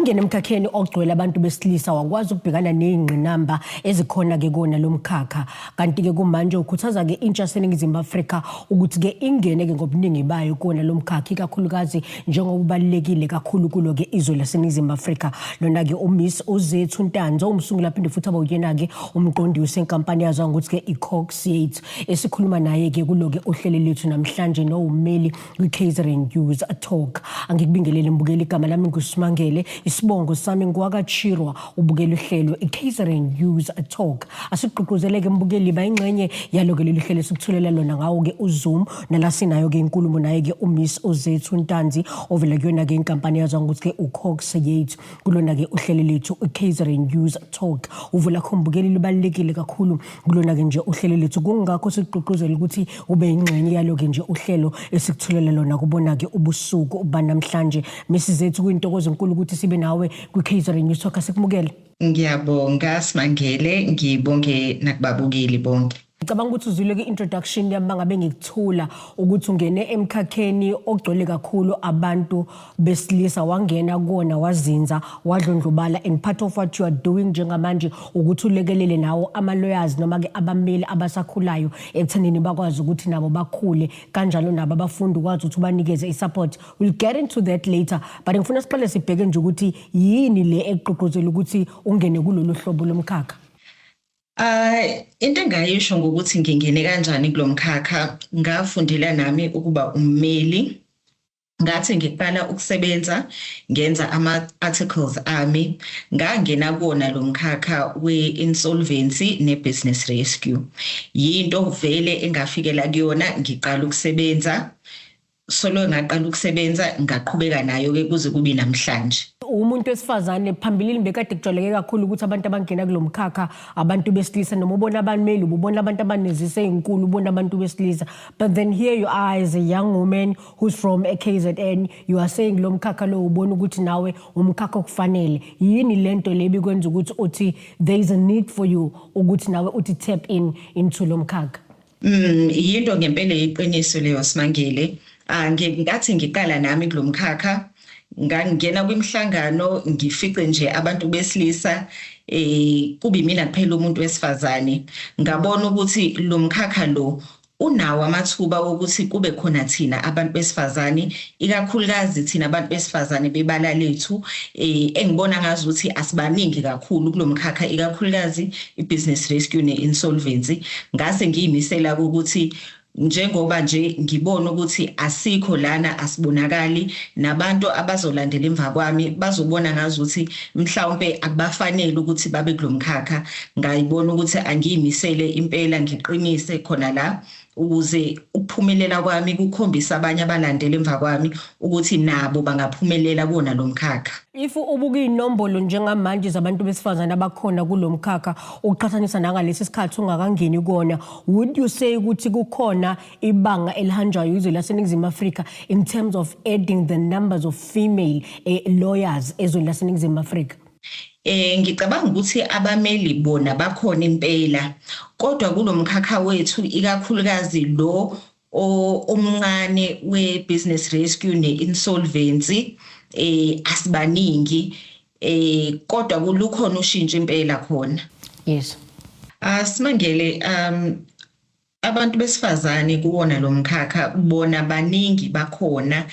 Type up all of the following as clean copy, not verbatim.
Wangena emkhakheni ogcwele abantu besilisa, wakwazi ukubhekana nezingqinamba ezikhona ke kona lomkhakha. Kanti ke kumanje ukhuthaza ke intsha yaseNingizimu Afrika ukuthi ke ingene ke ngobuningi bayo kona lomkhakha, ikakhulukazi njengoba ubalulekile kakhulu kulo ke izwe laseNingizimu Afrika. Lona ke uMiss uZethu Ntanzi, umsunguli aphinde futhi abe uyena ke umqondisi wenkampani yaziwa ngokuthi ke iCox Yates, esikhuluma naye ke kulo ke uhlelo lethu namhlanje, nowummeli kwi-KZN News Talk. Angikubingelele mbukeli, igama lami nguSimangele, isibongo sami ngwakaChirwa, ubukela uhlelo i-KZN News Talk. Asigqugquzeleke mbukeli, bayingxenye yalo-ke lolu hlelo esikuthulela lona ngawo-ke uZoom, nala sinayo-ke inkulumo naye-ke uMiss uZethu Ntanzi ovela kuyona-ke inkampani yaziwa ngokuthi-ke uCox Yates kulona-ke uhlelo lethu i-KZN News Talk. Uvo lakho mbukeli lubalulekile kakhulu kulona-ke nje uhlelo lethu, kungakho sikugqugquzela ukuthi ube yingxenye yalo-ke nje uhlelo esikuthulela lona kubona-ke ubusuku banamhlanje. Miss Zethu, kuyintokozo enkulu ukuthi sibe nawe kwi-KZN News Talk, asikumukele. Ngiyabonga Simangele, ngibonge nakubabukeli bonke. Ngicabanga ukuthi uzwile kwi-introduction yami bangabe ngikuthula ukuthi ungene emkhakheni ogcwele kakhulu abantu besilisa, wangena kuwona, wazinza, wadlondlobala, and part of what you are doing njengamanje ukuthi ulekelele nawo ama-lawyers noma-ke abameli abasakhulayo ekuthenini bakwazi ukuthi nabo bakhule kanjalo, nabo abafundi ukwazi ukuthi ubanikeze i-support. We'll get into that later, but ngifuna siqale sibheke nje ukuthi yini le ekugqugquzela ukuthi ungene kulolu hlobo lomkhakha. Into engayisho ngokuthi ngingene kanjani kulomkhakha, ngafundela nami ukuba ummeli. Ngathi ngiqala ukusebenza ngenza ama-articles ami, ngangena kuwona lo mkhakha we-insolvency ne-business rescue. Yinto vele engafikela kuyona ngiqala ukusebenza. Solo ngaqala ukusebenza, ngaqhubeka nayo-ke kuze kube namhlanje. Umuntu wesifazane, phambilini bekade kujwayeleke kakhulu ukuthi abantu abangena kulo mkhakha abantu besilisa, noma ubona abameli ubona abantu abanezise ey'nkulu, ubona abantu besilisa. But then here you are as a young woman who's from KZN, you are saying lo mkhakha lo ubona ukuthi nawe umkhakha okufanele. Yini lento le bikwenza ukuthi uthi there is a need for you ukuthi nawe uthi tap in into lo mkhakha? Yinto ngempela iqiniso leyo, Simangele. Ah, ngathi ngiqala nami kulomkhakha, ngangena kwimihlangano ngifice nje abantu besilisa, kubi mina kuphela umuntu wesifazane. Ngabona ukuthi lo mkhakha lo unawo amathuba wokuthi kube khona thina abantu besifazane, ikakhulukazi thina abantu besifazane bebala lethu, engibona ngazi ukuthi asibaningi kakhulu kulomkhakha, ikakhulukazi i-business rescue ne-insolvency. Ngase ngiyimisela ukuthi njengoba nje ngibona ukuthi asikho lana, asibonakali, nabantu abazolandela emva kwami bazobona ngazi ukuthi mhlawumbe akubafanele ukuthi babe kulomkhakha. Ngayibona ukuthi angiyimisele impela, ngiqinise khona la ukuze ukuphumelela kwami kukhombisa abanye abalandela emva kwami ukuthi nabo bangaphumelela kuwona lo mkhakha. If ubuka iy'nombolo njengamanje zabantu besifazane abakhona kulo mkhakha, uqhathanisa nangalesi sikhathi ungakangeni kuwona, would you say ukuthi kukhona ibanga elihanjwayo izwe laseNingizimu Afrika in terms of adding the numbers of female lawyers ezweni laseNingizimu Afrika? Ngicabanga ukuthi abameli bona bakhona impela, kodwa kulomkhakha wethu, ikakhulukazi lo omncane we-business rescue ne-insolvency, asibaningi, kodwa kulukhona ushintsho impela khona. Asimangele, abantu besifazane kuwona lo mkhakha bona baningi bakhona,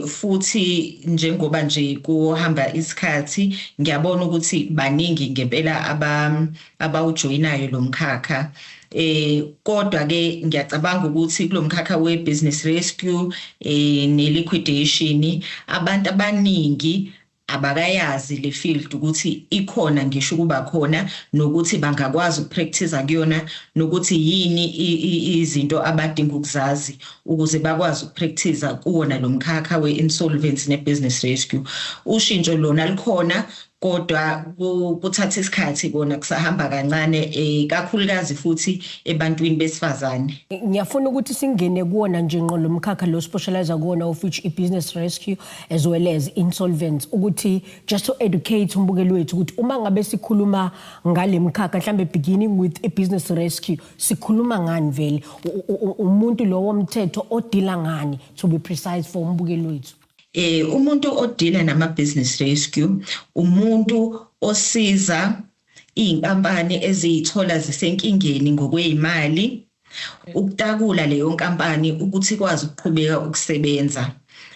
futhi njengoba nje kuhamba isikhathi ngiyabona ukuthi baningi ngempela abawujoyinayo lo mkhakha. Kodwa ke ngiyacabanga ukuthi kulomkhakha we-business rescue ne-liquidation abantu abaningi abakayazi le field ukuthi ikhona, ngisho ukuba khona, nokuthi bangakwazi ukupractice kuyona, nokuthi yini izinto abadinga ukuzazi ukuze bakwazi ukupractice kuwona lo mkhakha we-insolvency ne-business rescue. Ushintsho lona likhona, kodwa kuthatha isikhathi kona, kusahamba kancane, kakhulukazi futhi ebantwini besifazane. Ngiyafuna ukuthi singene kuwona nje ngqo lo mkhakha lo specialize kuwona, of which i-business rescue as well as insolvency, ukuthi just to educate umbukeli wethu ukuthi uma ngabe sikhuluma ngale mkhakha, mhlambe beginning with i-business rescue, sikhuluma ngani vele, umuntu lo womthetho odila ngani, to be precise for umbukeli wethu. Umuntu odila nama business rescue umuntu osiza iy'nkampani eziyithola zisenkingeni ngokweyimali, ukutakula leyo nkampani ukuthi ikwazi ukuqhubeka ukusebenza.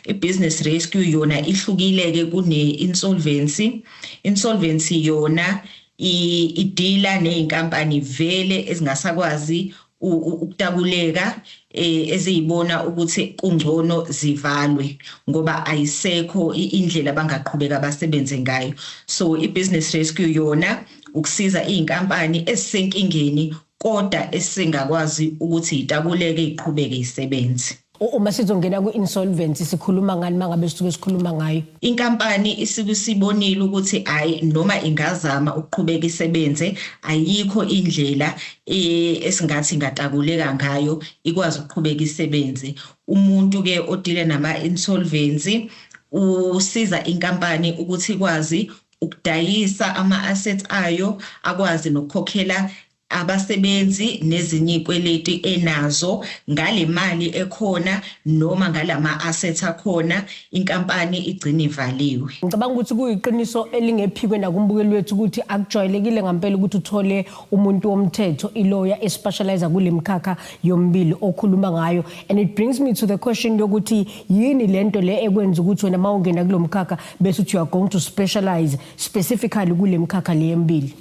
I-business rescue yona ihlukile-ke kune-insolvency. Insolvency yona idila ney'nkampani vele ezingasakwazi ukutakuleka, eziyibona ukuthi kungcono zivalwe ngoba ayisekho indlela abangaqhubeka basebenze ngayo. So i-business rescue yona ukusiza iy'nkampani ezisenkingeni kodwa esingakwazi ukuthi itakuleke iqhubeke isebenze. Uma sizongena ku-insolvency sikhuluma ngani mangabe sisuke sikhuluma ngayo? Inkampani isuke isibonile ukuthi hayi, noma ingazama ukuqhubeka isebenze, ayikho indlela esingathi ingatakuleka ngayo ikwazi ukuqhubeka isebenze. Umuntu ke odile nama insolvency usiza inkampani ukuthi ikwazi ukudayisa ama-assets ayo, akwazi nokukhokhela abasebenzi nezinye izikweleti enazo ngale mali ekhona noma ngalama assets akhona, inkampani igcina ivaliwe. Ngicabanga ukuthi kuyiqiniso elingephikwe nakumbukeli wethu ukuthi akujwayelekile ngempela ukuthi uthole umuntu womthetho, i-lawyer especialize kule mkhakha yombili okhuluma ngayo. And it brings me to the question yokuthi yini lento le ekwenza ukuthi wena mawungena kulo mkhakha bese uthi you are going to specialize specifically kule mkhakha le yembili?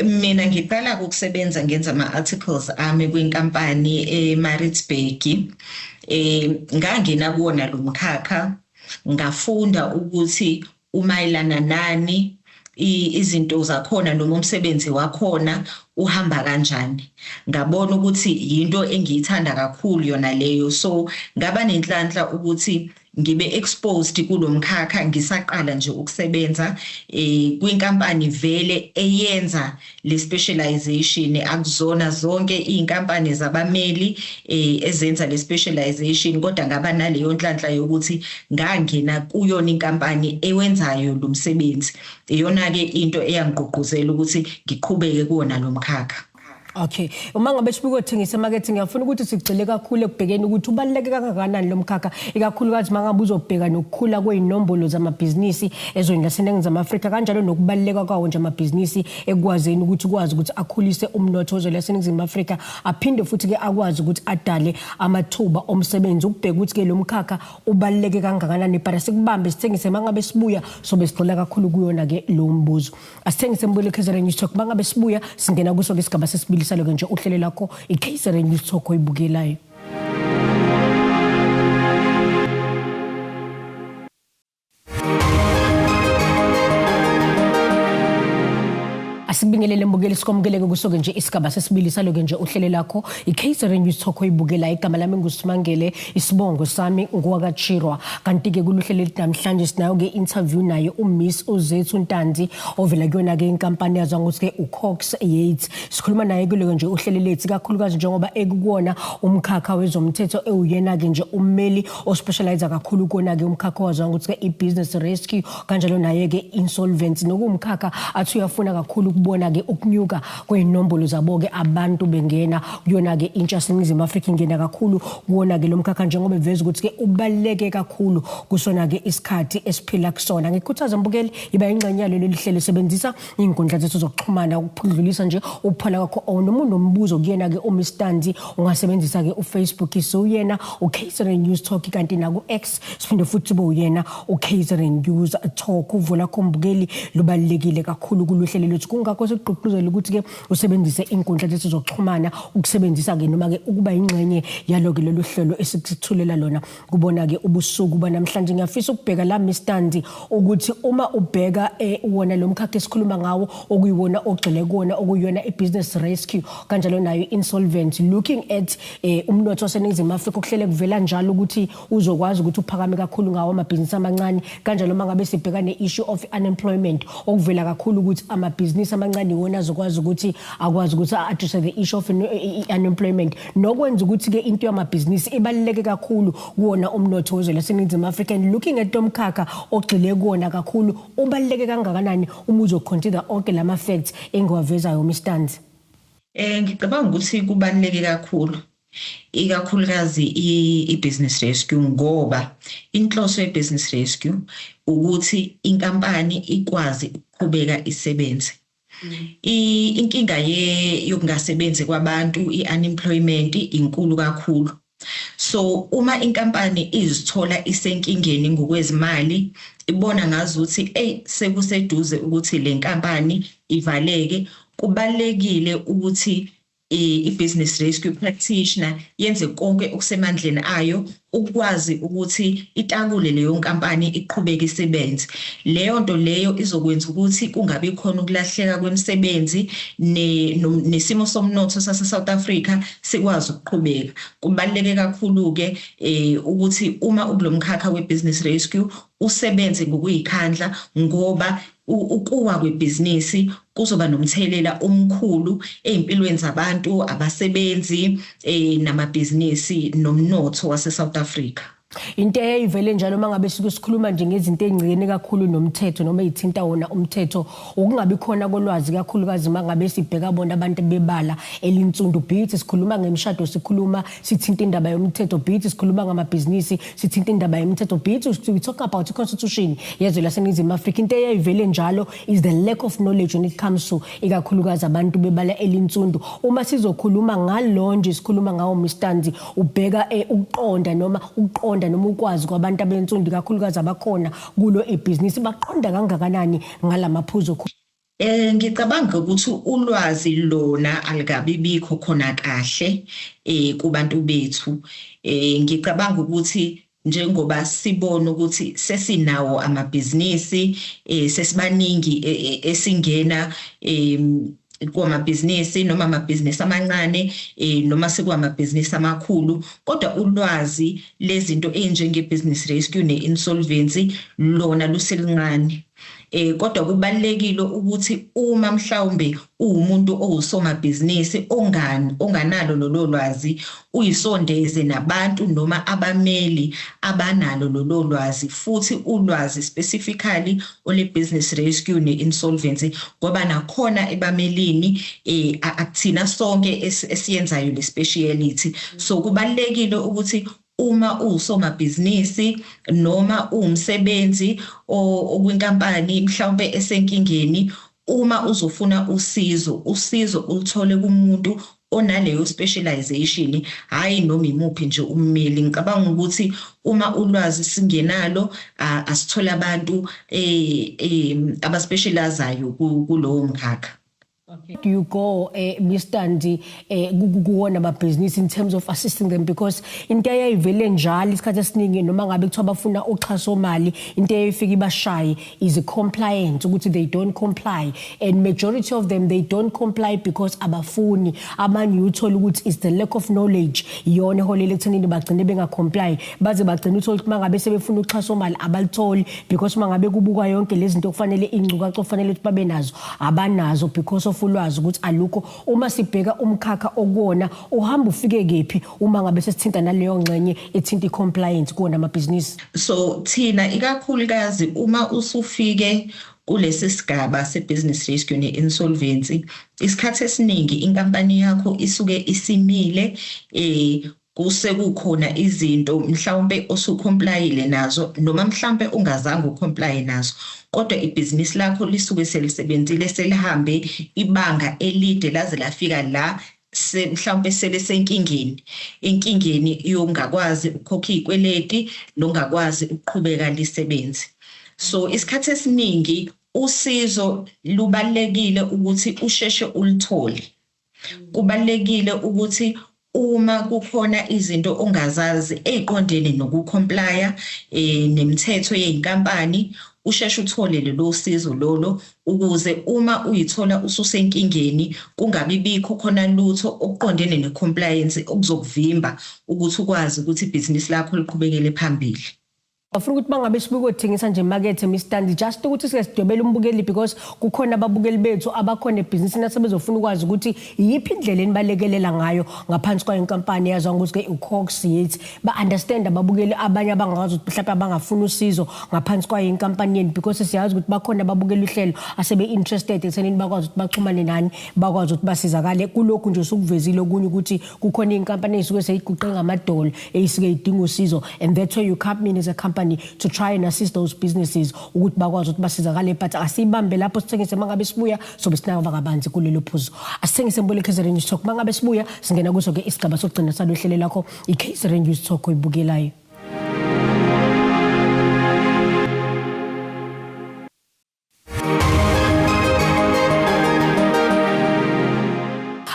Mina ngiqala ukusebenza ngenza ama articles ami kwinkampani eMaritzburg. Ngangena kuwona lo mkhakha, ngafunda ukuthi umayelana nani, izinto zakhona noma umsebenzi wakhona uhamba kanjani. Ngabona ukuthi yinto engiyithanda kakhulu yona leyo, so ngaba nenhlanhla ukuthi ngibe exposed kulomkhakha ngisaqala nje ukusebenza kwinkampani vele eyenza le specialization. Akuzona zonke izinkampani zabameli ezenza le specialization, kodwa ngaba naleyo nhlanhla yokuthi ngangena kuyona inkampani ewenzayo lo msebenzi. Iyona ke into eyangigqugquzela ukuthi ngiqhubeke kuwona lo mkhakha. Okay, uma ngabe sibuka thengisa emakethe, ngiyafuna ukuthi sigxile kakhulu ekubhekeni ukuthi ubaluleke kangakanani lo mkhakha, ikakhulukazi mangabe uzobheka nokukhula kwezinombolo zamabhizinisi ezweni laseNingizimu Afrika, kanjalo nokubaluleka kwawo nje amabhizinisi ekwazini ukuthi ukwazi ukuthi akhulise umnotho wezwe laseNingizimu Afrika, aphinde futhi ke akwazi ukuthi adale amathuba omsebenzi. Ukubheka ukuthi ke lo mkhakha ubaluleke kangakanani, but sikubambe sithengise, mangabe sibuya sobe sigxila kakhulu kuyona ke lo mbuzo. Asithengise mbukeli KZN News Talk, mangabe sibuya singena kuso ke sigaba sesibili salo nje uhlelo lakho iKZN News Talk oyibukelayo. Asikubingelele mbukeli, sikwamukele kusuke nje isigaba sesibili saloke nje uhlelo lakho iKZN News Talk oyibukela. Igama lami nguSimangele, isibongo sami nguwakaChirwa. Kanti ke kuluhlelo lethu namhlanje sinayo ke interview naye uMiss uZethu Ntanzi ovela kuyona ke inkampani yazwa ngokuthi ke uCox Yates. Sikhuluma naye kuloko nje uhlelo lethu kakhulukazi njengoba ekuwona umkhakha wezomthetho, ewuyena ke nje ummeli ospecialize kakhulu kuwona ke umkhakha wazwa ngokuthi ke i-business rescue, kanjalo naye ke insolvency, nokuwumkhakha athi uyafuna kakhulu ukubona ke ukunyuka kwezinombolo zabo ke abantu bengena kuyona ke intsha yaseNingizimu Afrika ingena kakhulu kuwona ke lo mkhakha, njengoba eveza ukuthi ke ubaluleke kakhulu kusona ke isikhathi esiphila kusona. Ngikhuthaza mbukeli, iba ingxenye yalo leli hlelo, sebenzisa iy'nkundla zethu zokuxhumana ukudlulisa nje ukuphola kwakho noma unombuzo kuyena ke uMiss Ntanzi, ungasebenzisa ke uFacebook sowuyena uKZN News Talk, kanti naku-X siphinde futhi sibe uyena uKZN News Talk. Uvo lakho mbukeli lubalulekile kakhulu kuluhlelo lwethu, kungakho sikugqugquzela ukuthi ke usebenzise inkundla zethu zokuxhumana ukusebenzisa ke noma ke ukuba ingxenye yalo ke lolu hlelo esikuthulela lona kubona ke ubusuku banamhlanje. Ngiyafisa ukubheka la Miss Ntanzi ukuthi uma ubheka wona lo mkhakha esikhuluma ngawo okuyiwona ogxile kuwona okuyiyona i-business rescue kanjalo nayo insolvency, looking at umnotho waseNingizimu Afrika okuhlele kuvela njalo ukuthi uzokwazi ukuthi uphakame kakhulu ngawo amabhizinisi amancane, kanjalo uma ngabe sibheka ne-issue of unemployment okuvela kakhulu ukuthi amabhizinisi amancane iwona azokwazi ukuthi akwazi ukuthi a-address the issue of unemployment, nokwenza ukuthi-ke into yamabhizinisi ibaluleke kakhulu kuwona umnotho wezwe laseNingizimu Afrika. And looking at lo mkhakha ogxile kuwona kakhulu, ubaluleke kangakanani uma uzoconsider onke lama facts engiwavezayo, Miss Ntanzi? Ngicabanga ukuthi kubaluleke kakhulu. Ikakhulukazi i-business rescue, ngoba inhloso ye-business rescue ukuthi inkampani ikwazi ukuqhubeka isebenze. Inkinga yokungasebenzi kwabantu, i-unemployment, inkulu kakhulu. So uma inkampani izithola isenkingeni ngokwezimali, ibona ngazuthi ey, sekuseduze ukuthi le nkampani ivaleke, kubalekile ukuthi i-business rescue practitioner yenze konke okusemandleni ayo ukwazi ukuthi itakule leyo nkampani iqhubeke isebenze. Leyo nto leyo izokwenza ukuthi kungabi khona ukulahleka kwemisebenzi, nesimo somnotho sase South Africa sikwazi ukuqhubeka. Kubaluleke kakhulu ke ukuthi uma ukulomkhakha we-business rescue usebenze ngokuyikhandla, ngoba ukuwa kwebhizinisi kuzoba nomthelela omkhulu ezimpilweni zabantu, abasebenzi, namabhizinisi nomnotho wase South Africa. Into eyivele njalo mangabe sike sikhuluma nje ngezinto ezincikene kakhulu nomthetho noma ezithinta wona umthetho, ukungabi khona kolwazi, kakhulukazi mangabe sibheka bona abantu bebala elinsundu. Be it sikhuluma ngemishado, sikhuluma sithinta indaba yomthetho, be it sikhuluma ngamabhizinisi, sithinta indaba yomthetho, be it we talk about i-constitution yezwe laseNingizimu Afrika, into eyayivele njalo is the lack of knowledge when it comes to ikakhulukazi abantu bebala elinsundu. Uma sizokhuluma ngalo nje sikhuluma ngawo, Mr Ntanzi, ubheka ukuqonda noma ukwazi kwabantu abensundu, kakhulukazi abakhona kulo ibhizinisi, baqonda kangakanani ngalamaphuzu? Ngicabanga ukuthi ulwazi lona alikabi bikho khona kahle kubantu bethu. Ngicabanga ukuthi njengoba sibona ukuthi sesinawo amabhizinisi, sesibaningi esingena kwamabhizinisi, noma amabhizinisi amancane noma sekwamabhizinisi amakhulu, kodwa ulwazi lezinto ezinjenge business rescue ne-insolvency lona luseluncane. Kodwa kubalekile ukuthi uma mhlawumbe uwumuntu owusomabhizinisi onganalo lolo lwazi, uyisondeze nabantu noma abameli abanalo lolo lwazi, futhi ulwazi specifically ole business rescue ne-insolvency, ngoba nakhona ebamelini akuthina sonke esiyenzayo le speciality. So kubalekile ukuthi uma uwusomabhizinisi noma uwumsebenzi okwinkampani mhlawumbe esenkingeni, uma uzofuna usizo, usizo uluthole kumuntu onaleyo specialization, hayi noma imuphi nje ummeli. Ngicabanga ukuthi uma ulwazi singenalo, asithola abantu abaspecializayo kulowo mkhakha. Do you go, Mr Ntanzi, kuwona amabhizinisi in terms of assisting them? Because into eyayivele njalo isikhathi esiningi, noma ngabe kuthiwa bafuna uxhaso mali, into eyayifika ibashaye is compliance, ukuthi they don't comply, and majority of them, they don't comply because abafuni. Abanye uthola ukuthi is the lack of knowledge iyona eholela ekuthenini bagcine bengacomply, baze bagcine uthola ukuthi mangabe sebefuna uxhaso mali abalitholi, because mangabe kubukwa yonke lezi zinto kufanele, ingcukaca kufanele ukuthi babe nazo, abanazo because of ulwazi ukuthi alukho. Uma sibheka umkhakha okuwona, uhamba ufike kephi uma ngabe sesithinta naleyo ngxenye ethinta i-compliance kuwona amabhizinisi? So thina ikakhulukazi uma usufike kulesi sigaba se-business rescue ne-insolvency, isikhathi esiningi inkampani yakho isuke isimile, kusekukhona izinto mhlawumbe osucomplyile nazo noma mhlawumbe ungazange ucomply nazo, kodwa ibhizinisi lakho lisuke selisebenzile, selihambe ibanga elide laze lafika la mhlawumbe selesenkingeni, inkingeni yokungakwazi ukukhokha izikweleti nokungakwazi ukuqhubeka lisebenze. So isikhathi esiningi usizo lubalekile ukuthi usheshe uluthole. Kubalekile ukuthi uma kukhona izinto ongazazi eziqondene nokucomplya nemithetho yeyinkampani, usheshe uthole lelo sizo lolo, ukuze uma uyithola ususenkingeni kungabi bikho khona lutho okuqondene ne-compliance okuzokuvimba ukuthi ukwazi ukuthi ibhizinisi lakho liqhubekele phambili. Bafuna ukuthi bangabe sibukothengisa nje emakethe, Miss Ntanzi, just ukuthi sike sidwebele umbukeli, because kukhona ababukeli bethu abakhona ebhizinisini asebezofuna ukwazi ukuthi iyiphi indlela enibalekelela ngayo ngaphansi kwayo inkampani eyaziwa ngokuthi-ke u-Cox Yates. Ba-understand ababukeli abanye abangakwazi ukuthi mhlawumbe abangafuna usizo ngaphansi kwayo inkampani yenu, because siyazi ukuthi bakhona ababukela uhlelo asebe-interested ekuthenini bakwazi ukuthi baxhumane nani, bakwazi ukuthi basizakale kulokhu nje osukuvezile okunye ukuthi kukhona iy'nkampani ey'suke seyiguqe ngamadolo ey'suke y'dinga usizo, and that's where you come in as a company to try and assist those businesses ukuthi bakwazi ukuthi basizakale. But asiyibambe lapho, sithengise. Uma ngabe sibuya sobe sinaka kabanzi kulelo phuzu. Asithengise mbukeli KZN News Talk. Uma ngabe sibuya singena kuso-ke isigaba sokugcina salo hlelo lakho i-KZN News Talk oyibukelayo.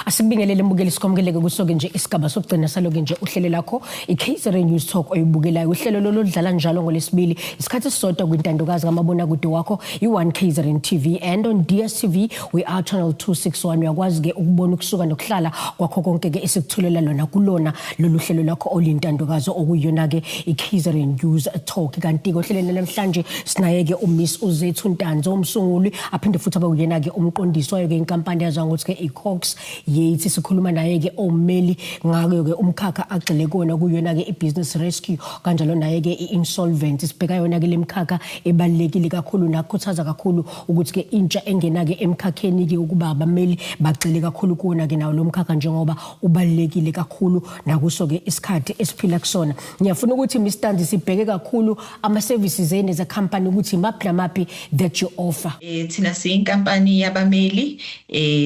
Asikubingelele mbukeli, sikwamukele-ke kuso-ke nje isigaba sokugcina salo-ke nje uhlelo lakho i-KZN News Talk oyibukelayo, uhlelo lolu oludlala njalo ngolwesibili isikhathi esisodwa kwintandokazi kamabonakude wakho i-1 KZN TV, and on DStv we are channel 261. Uyakwazi-ke ukubona ukusuka nokuhlala kwakho konke-ke esikuthulela lona kulona lolu hlelo lakho oluyintandokazi okuyiyona-ke i-KZN News Talk. Kanti-ke ohlelweni namhlanje sinaye-ke uMiss uZethu Ntanzi, umsunguli aphinde futhi abe uyena-ke umqondisi wayo-ke inkampani yaziwa ngokuthi-ke i-Cox Yates. Sikhuluma naye-ke owummeli ngayo-ke umkhakha agxile kuwona kuyona-ke i-business rescue, kanjalo naye-ke i-insolvency. Sibheka yona-ke le mkhakha ebalulekile kakhulu nakukhuthaza kakhulu ukuthi-ke intsha engena-ke emkhakheni-ke ukuba abameli bagxile kakhulu kuwona-ke nawo lo mkhakha njengoba ubalulekile kakhulu nakuso-ke isikhathi esiphila kusona. Ngiyafuna ukuthi, Miss Ntanzi, sibheke kakhulu ama-services enu as a company ukuthi imaphi namaphi that you offer. Thina siyinkampani yabameli,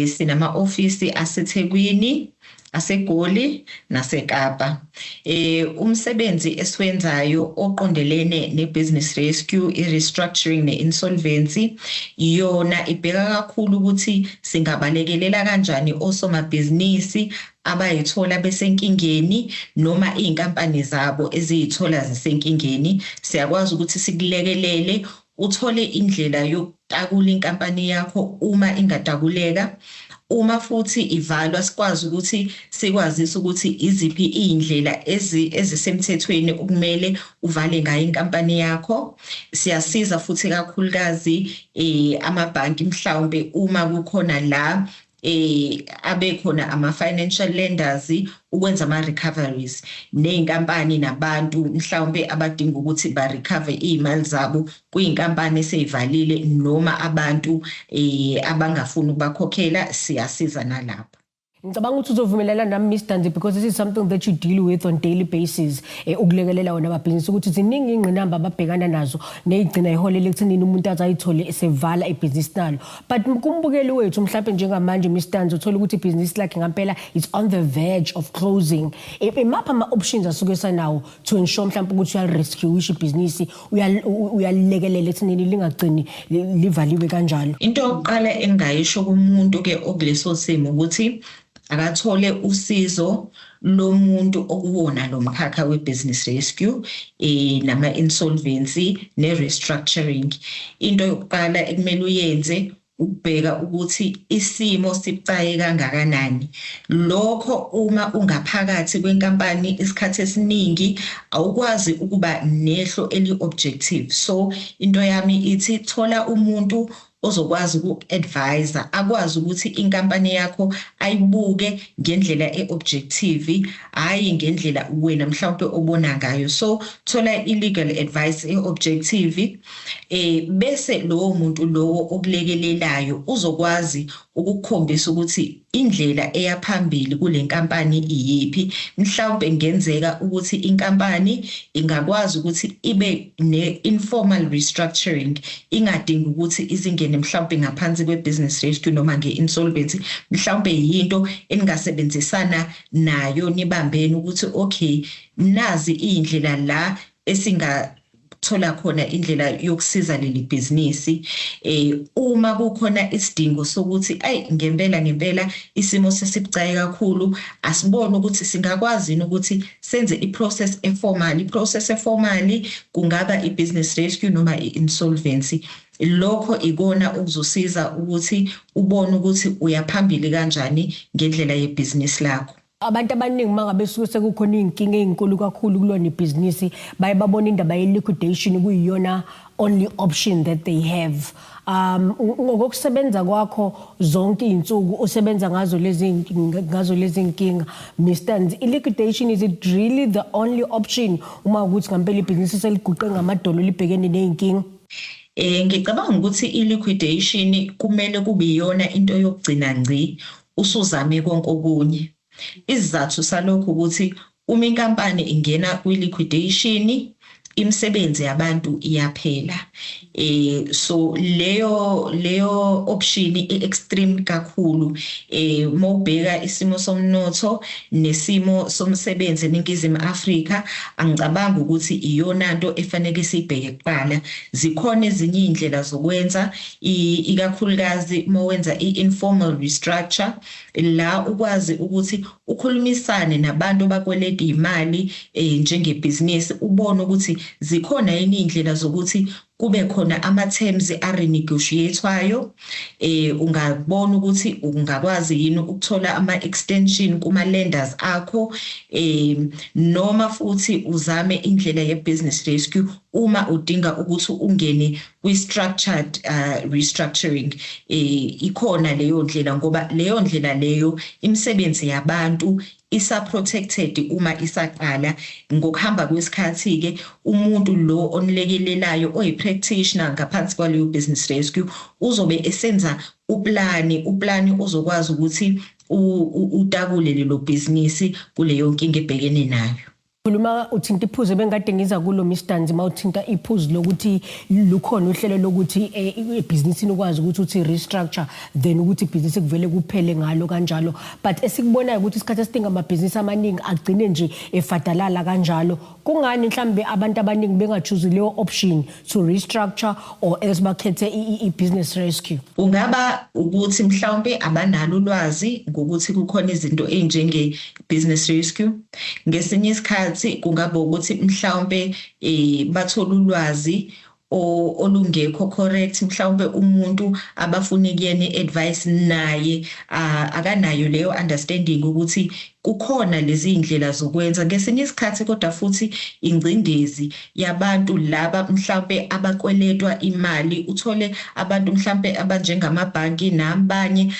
sinama ofisi aseThekwini, aseGoli naseKapa. Umsebenzi esiwenzayo oqondelene ne-business rescue, i-restructuring ne-insolvency, yona ibheka kakhulu ukuthi singabalekelela kanjani osomabhizinisi abayithola besenkingeni noma iy'nkampani zabo eziyithola zisenkingeni. Siyakwazi ukuthi sikulekelele uthole indlela yokutakula inkampani yakho uma ingatakuleka. Uma futhi ivalwa, sikwazi ukuthi sikwazise ukuthi iziphi iy'ndlela ezisemthethweni okumele uvale ngayo inkampani yakho. Siyasiza futhi kakhulukazi amabhanki, mhlawumbe uma kukhona la abe khona ama-financial lenders ukwenza ama-recoveries ney'nkampani nabantu mhlawumbe abadinga ukuthi ba-recover iy'mali zabo kuyinkampani eseyivalile noma abantu abangafuni ukubakhokhela, siyasiza nalapho. Ngicabanga ukuthi uzovumelana nami, Miss Ntanzi, because this is something that you deal with on daily basis, ukulekelela wona amabhizinisi ukuthi ziningi ingqinamba ababhekana nazo neyigcina iholele ekuthenini umuntu aze ayithole esevala ibhizinisi nalo. But kumbukeli wethu mhlawumbe njengamanje, Miss Ntanzi, uthola ukuthi ibhizinisi lakhe ngampela is on the verge of closing. Imaphi ama-options asuke sanawo to ensure mhlawumbe ukuthi uyali-rescue ibhizinisi, uyalilekelela ekuthenini lingagcini livaliwe kanjalo? Into yokuqala engingayisho kumuntu ke okuleso simo ukuthi akathole usizo lomuntu okuwona lo mkhakha we-business rescue nama insolvency ne-restructuring. Into yokuqala ekumele uyenze ukubheka ukuthi isimo sibucayi kangakanani. Lokho uma ungaphakathi kwenkampani isikhathi esiningi awukwazi ukuba nehlo eli-objective. So into yami ithi thola umuntu ozokwazi uku-advise, akwazi ukuthi inkampani yakho ayibuke ngendlela e-objective, hhayi ngendlela wena mhlawumbe obona ngayo. So thola i-legal advice e-objective, bese lowo muntu lowo okulekelelayo uzokwazi ukukukhombisa ukuthi indlela eya phambili kule nkampani iyiphi. Mhlawumbe kungenzeka ukuthi inkampani ingakwazi ukuthi ibe ne-informal restructuring, ingadingi ukuthi izingene mhlawumbe ngaphansi kwe-business rescue noma nge-insolvency. Mhlawumbe yinto eningasebenzisana nayo nibambene ukuthi okay, nazi iy'ndlela la esinga thola khona indlela yokusiza leli bhizinisi. Uma kukhona isidingo sokuthi ayi ngempela ngempela isimo sesibucayi kakhulu, asibone ukuthi singakwazi yini ukuthi senze i-process e-formal. I-process e-formal kungaba i-business rescue noma i-insolvency. Lokho ikona okuzosiza ukuthi ubone ukuthi uya phambili kanjani ngendlela yebhizinisi lakho. Abantu abaningi mangabe suke sekukhona iy'nkinga ey'nkulu kakhulu kulona ibhizinisi, baye babona indaba ye-liquidation kuyiyona only option that they have. Ngokusebenza kwakho zonke iy'nsuku usebenza ngazo lezi nkinga, Mr Nzi, i-liquidation, is it really the only option uma ukuthi ngampela ibhizinisi seliguqe ngamadolo, libhekene ney'nkinga? Ngicabanga ukuthi i-liquidation kumele kube iyona into yokugcina ngci, usuzame konke okunye. Isizathu salokho ukuthi uma inkampani ingena kwi-liquidation, imisebenzi yabantu iyaphela. So leyo option i-extreme kakhulu mawubheka isimo somnotho nesimo somsebenzi eNingizimu Afrika. Angicabanga ukuthi iyona nto efanele sibheke kuqala. Zikhona ezinye izindlela zokwenza, ikakhulukazi mawenza i-informal restructure, la ukwazi ukuthi ukhulumisane nabantu abakweleta imali njengebhizinisi, ubone ukuthi zikhona yini izindlela zokuthi kube khona ama-terms a-renegotiate-wayo. Ungabona ukuthi ungakwazi yini ukuthola ama-extension kuma-lenders akho, noma futhi uzame indlela ye-business rescue uma udinga ukuthi ungene kwi-structured restructuring. Ikhona leyo ndlela, ngoba leyo ndlela leyo imisebenzi yabantu isa-protected uma isaqala. Ngokuhamba kwesikhathi-ke, umuntu lo onilekelelayo oyi-practitioner ngaphansi kwaleyo business rescue uzobe esenza uplani ozokwazi ukuthi utakule lelo bhizinisi kuleyo nkinga ebhekene nayo. Khuluma, uthinta iphuzu ebengikade ngiza kulo, Mr Nzima. Uthinta iphuzu lokuthi lukhona uhlelo lokuthi ebhizinisini ukwazi ukuthi uthi restructure, then ukuthi ibhizinisi kuvele kuphele ngalo kanjalo, but esikubonayo ukuthi isikhathi esiningi amabhizinisi amaningi agcine nje efadalala kanjalo. Kungani mhlambe abantu abaningi benga-choose leyo option to restructure or else bakhethe i-business rescue? Kungaba ukuthi mhlawumbe abanalo ulwazi ngokuthi kukhona izinto ey'njenge business rescue. Ngesinye isikhathi kungaba ukuthi mhlawumbe bathola ulwazi olungekho correct. Mhlawumbe umuntu abafuna kuyena i-advice naye akanayo leyo understanding ukuthi kukhona lezi indlela zokwenza ngesinye isikhathi. Kodwa futhi ingcindezi yabantu laba mhlawumbe abakweletwa imali, uthole abantu mhlawumbe abanjengamabhanki nabanye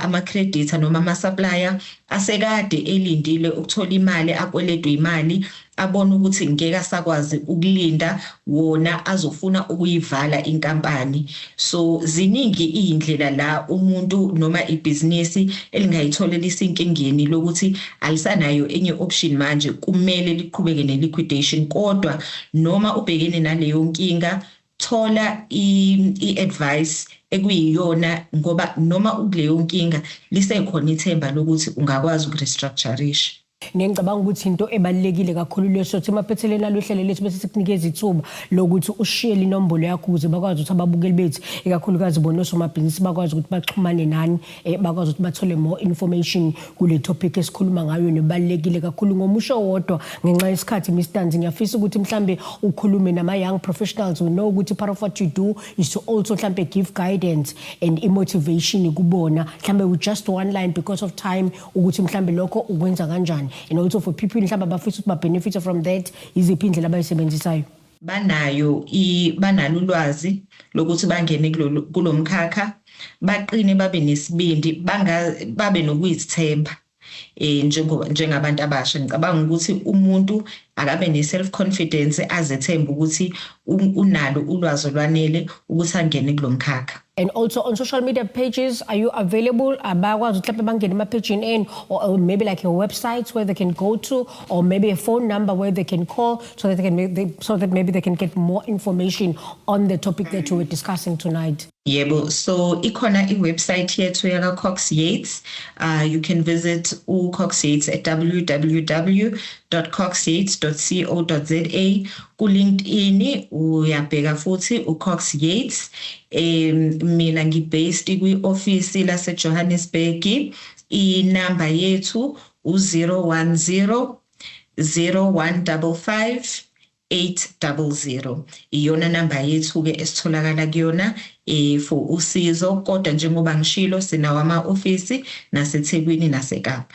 ama-creditor noma ama-supplier asekade elindile ukuthola imali, akweletwe imali, abona ukuthi ngeke asakwazi ukulinda, wona azofuna ukuyivala inkampani. So ziningi iy'ndlela la umuntu noma ibhizinisi elingayithola lisenkingeni lokuthi alisanayo enye option manje, kumele liqhubeke ne-liquidation. Kodwa noma ubhekene naleyo nkinga, thola i-advice ekuyiyona, ngoba noma ukuleyo nkinga lisekhona ithemba lokuthi ungakwazi uku-restructurisha. Ngicabanga ukuthi into ebalulekile kakhulu leyo. Sothi emaphethelweni alohlelo lethu bese sikunikeza ithuba lokuthi ushiyele inombolo yakho ukuze bakwazi ukuthi ababukeli bethu, ikakhulukazi bona osomabhizinisi, bakwazi ukuthi baxhumane nani, bakwazi ukuthi bathole more information kule topic esikhuluma ngayo nebalulekile kakhulu. Ngomusho owodwa, ngenxa yesikhathi, Mr Nzi, ngiyafisa ukuthi mhlambe ukhulume nama young professionals. We know ukuthi part of what you do is to also mhlambe give guidance and i-motivation kubona, mhlambe with just one line because of time, ukuthi mhlambe lokho ukwenza kanjani, and also for people mhlambe abafisa ukuthi ba-benefit from that, iziphi indlela abayisebenzisayo? Banayo banalo ulwazi lokuthi bangene kulomkhakha, baqine, babe nesibindi, banga babe nokuzithemba njengoba njengabantu abasha. Ngicabanga ukuthi umuntu akabe ne self confidence, azethembe ukuthi unalo ulwazi olwanele ukuthi angene kulomkhakha. And also on social media pages, are you available? Abakwazi ukuthi mhlawumbe bangene ema-pagini enu, or maybe like a website where they can go to, or maybe a phone number where they can call so that maybe they can get more information on the topic that we were discussing tonight? Yebo, so ikhona i-website yethu yaka Cox Yates. You can visit u-Cox Yates at www.coxyates.co.za. Ku-LinkedIn uyabheka futhi u-Cox Yates. Mina ngi-based kwi-office lase Johannesburg. Inamba yethu u-010 0155 800, iyona namba yethu ke esitholakala kuyona for usizo. Kodwa njengoba ngishilo, sinawo ama-ofisi naseThekwini naseKapa.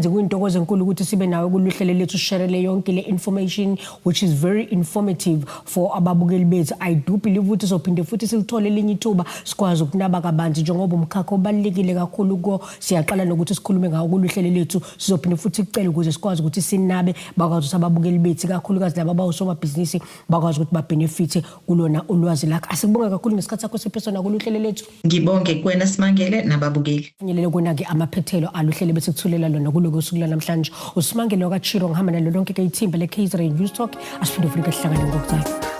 Kuyintokozo enkulu ukuthi sibe nawe kuluhlelo lethu, sharele yonke le information, which is very informative for ababukeli bethu. I do believe ukuthi sophinde futhi silithole elinye ithuba, sikwazi ukunaba kabanzi, njengoba umkhakha obalulekile kakhulu kuwo. Siyaqala nokuthi sikhulume ngawo kuluhlelo lethu. Sizophinde futhi sicele ukuze sikwazi ukuthi sinabe, bakwazi ukuthi ababukeli bethu, kakhulukazi laba abawusomabhizinisi, bakwazi ukuthi babenefithe kulona ulwazi lakho. Asikubonge kakhulu ngesikhathi sakho siphe sona kuluhlelo lethu. Ngibonge kuwena, Simangele, nababukeli. Finyelele kona-ke amaphethelo aluhlelo besikuthulela lona kuloko suku lanamhlanje. USimangele wakaChiro, ngihamba nalo lonke-ke ithimba le-KZN News Talk. Asiphinde futhi ke sihlangane ngokuzayo.